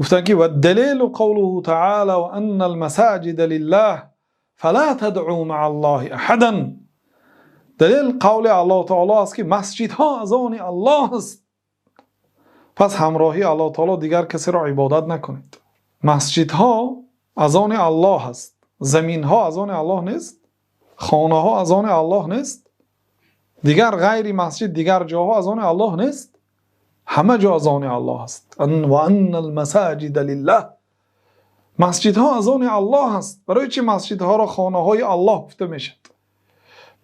Гуфтанд, ки والدليل قوله تعالى: وأن المساجد لله فلا تدعوا مع الله أحدا. Далел қавли Аллоҳ таоло аст, ки масҷидҳо аз они Аллоҳ аст, пас ҳамроҳии Аллоҳ таоло дигар касеро ибодат накунед. Масҷидҳо аз они Аллоҳ аст. Заминҳо аз они Аллоҳ нест, хонаҳо аз они Аллоҳ нест, дигар ғайри масҷид дигар ҷоҳо аз они Аллоҳ нест. Ҳама ҷо аз они Аллоҳ аст. وأن المساجد لله. Масҷидҳо аз они Аллоҳ аст. Барои чӣ масҷидҳоро хонаҳои Аллоҳ гуфта мешавад?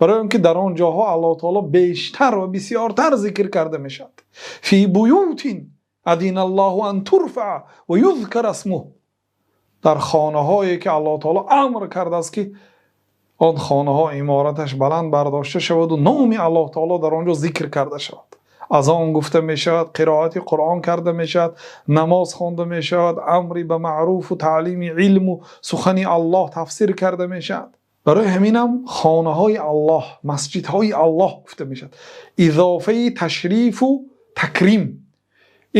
Барои он ки дар он ҷоҳо Аллоҳ таоло бештар ва бисёртар зикр карда мешавад. في بيوت أذن الله أن ترفع ويذكر اسمه. Дар хонаҳое ки Аллоҳ таоло амр кардааст, ки он хонаҳо имораташ баланд бардошта шаваду номи Аллоҳ таоло дар он ҷо зикр карда шавад, азон гуфта мешавад, қироати Қуръон карда мешавад, намоз хонда мешавад, амри ба маъруфу таълими илму сухани Аллоҳ тафсир карда мешавад. Барои ҳаминам хонаҳои Аллоҳ, масҷидҳои Аллоҳ гуфта мешавад. Изофаи ташрифу такрим.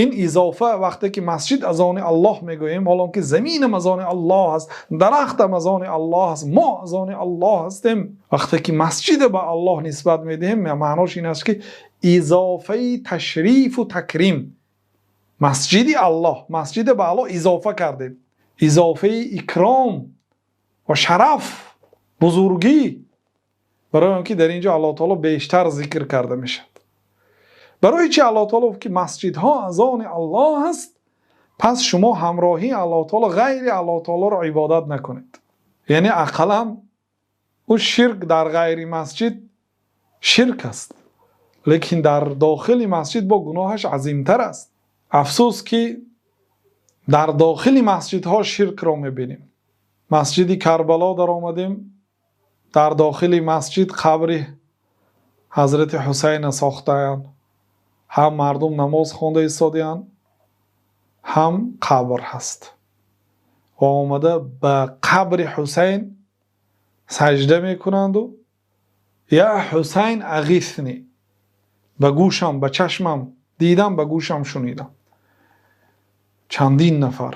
Ин изофа, вақте ки масҷид аз они Аллоҳ мегӯем, ҳолон ки заминам аз они Аллоҳ аст, дарахтам аз они Аллоҳ аст, мо аз они Аллоҳ ҳастем, вақте ки масҷида ба Аллоҳ нисбат медиҳем, маънош ин аст, ки изофаи ташрифу такрим, масҷиди Аллоҳ, масҷида ба Аллоҳ изофа кардем, изофаи икром ва шараф, бузургӣ, барои он ки дар ин ҷо Аллоҳ таоло бештар зикр карда мешавад. Барои чи Аллоҳ таоло гуфт, ки масҷидҳо аз они Аллоҳ аст, пас шумо ҳамроҳии Аллоҳ таоло ғайри Аллоҳ таолоро ибодат накунед? Яъне ақаллан ӯ ширк дар ғайри масҷид ширк аст, лекин дар дохили масҷид бо гуноҳаш азимтар аст. Афсӯс, ки дар дохили масҷидҳо ширкро мебинем. Масҷиди Карбало даромадем, дар дохили масҷид қабри ҳазрати Ҳусайна сохтаанд. Ҳам мардум намоз хонда истодианд, ҳам қабр ҳаст ва омада ба қабри Ҳусайн саҷда мекунанду: «Я Ҳусайн, أغثني». Ба гӯшам, ба чашмам дидам, ба гӯшам шунидам, чандин нафар: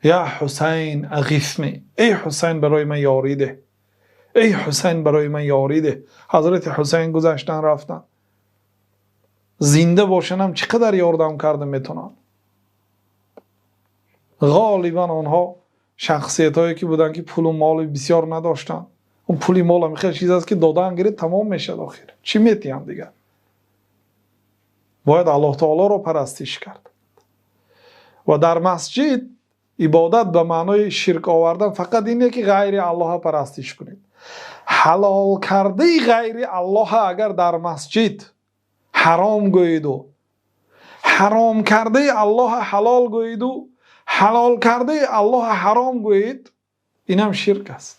«Я Ҳусайн, أغثني», эй Ҳусайн, барои ман ёрӣ деҳ, эй Ҳусайн, барои ман ёрӣ деҳ. Ҳазрати Ҳусайн гузаштан, рафтан. Зинда бошанам, чӣ қадар ёрдам карда метавонанд? Ғолибан онҳо шахсиятҳое ки буданд, ки пулу моли бисёр надоштанд. Он пули мол хел чиз аст, ки додан гиред, тамом мешавад. Охир чӣ метиҳам дигар? Бояд Аллоҳ таолоро парастиш кард. Ва дар масҷид ибодат ба маънои ширк овардан фақат ине, ки ғайри Аллоҳа парастиш кунед. Ҳалол кардаи ғайри Аллоҳа агар дар масҷид ҳаром гӯиду, ҳаром кардаи Аллоҳа ҳалол гӯиду, ҳалол кардаи Аллоҳа ҳаром гӯед, инам ширк аст,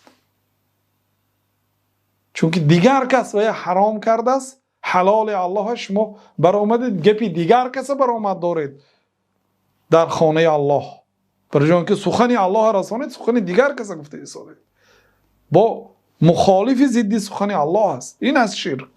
чунки дигар кас вая ҳаром кардааст. Ҳалоли Аллоҳа шумо баромадед, гапи дигар каса баромад доред дар хонаи Аллоҳ. Барои он ки сухани Аллоҳа расонед, сухани дигар каса гуфта истодед, бо мухолифи зидди сухани Аллоҳ аст. Ин аст ширк.